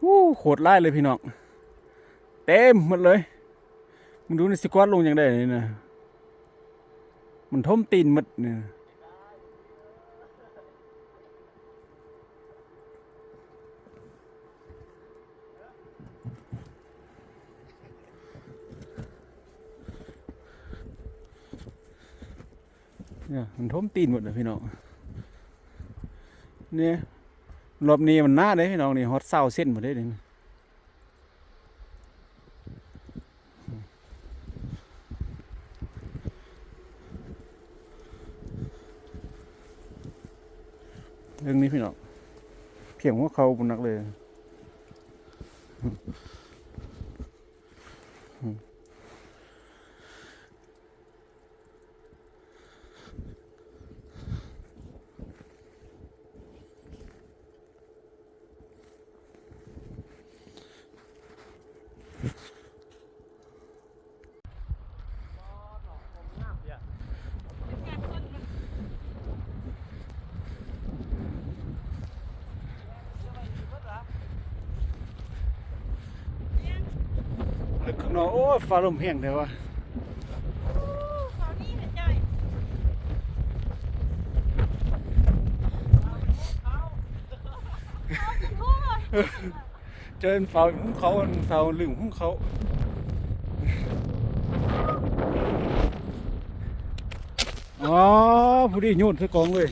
ໂອ້ ໂຄດຫຼາຍເລີຍພີ່ນ້ອງ ເຕັມໝົດເລີຍ. ມຶງດູມັນຊິກວາດລົງຈັ່ງໃດນີ້ນະ ມັນຖົມຕີນໝົດນີ້ນະ. ເນຍ ມັນຖົມຕີນໝົດເລີຍພີ່ນ້ອງ ນີ້ ລອບນີ້ມັນໜາເດ້ພີ່ນ້ອງ ນີ້ຮອດຊາວເຊັນພຸ້ນເດ້ນີ້. ເບິ່ງນີ້ພີ່ນ້ອງ ພຽງຫົວເຂົ່າພຸ້ນນັກເລີຍ. ເລິກຂ້າງນອກ ໂອ້ຍ ຟ້າລົມແຮງແທ້ວະ. ເຈີເຝົ້າຫຸ້ມເຂົ້າ ເຝົ້າລືມຫຸ້ມເຂົ້າ. ອໍ ຜູ້ດີໂຍນໃສ່ກອງເລີຍ.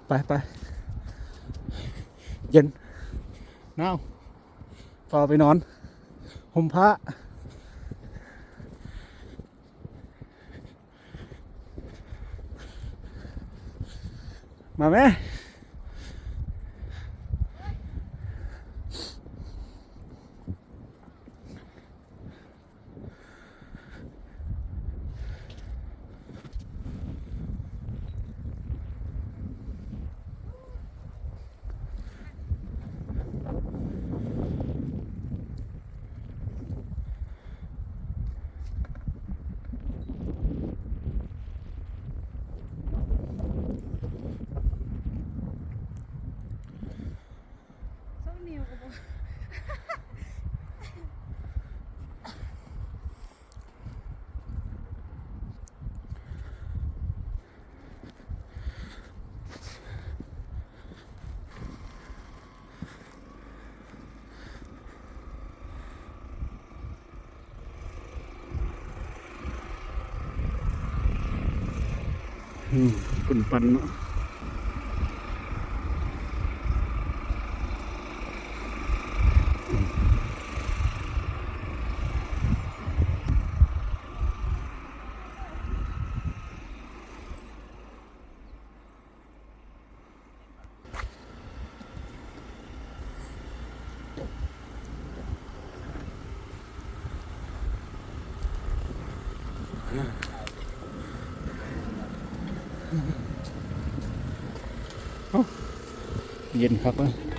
ໄປ ໄປ ເຢັນ ໜາວ ຟ້າວໄປນອນ ຫົ່ມຜ້າ ມາແມ້. ອືມ ຝຸ່ນປັ່ນເນາະ. ເອົ້າ ເຢັນຄັກເລີຍ.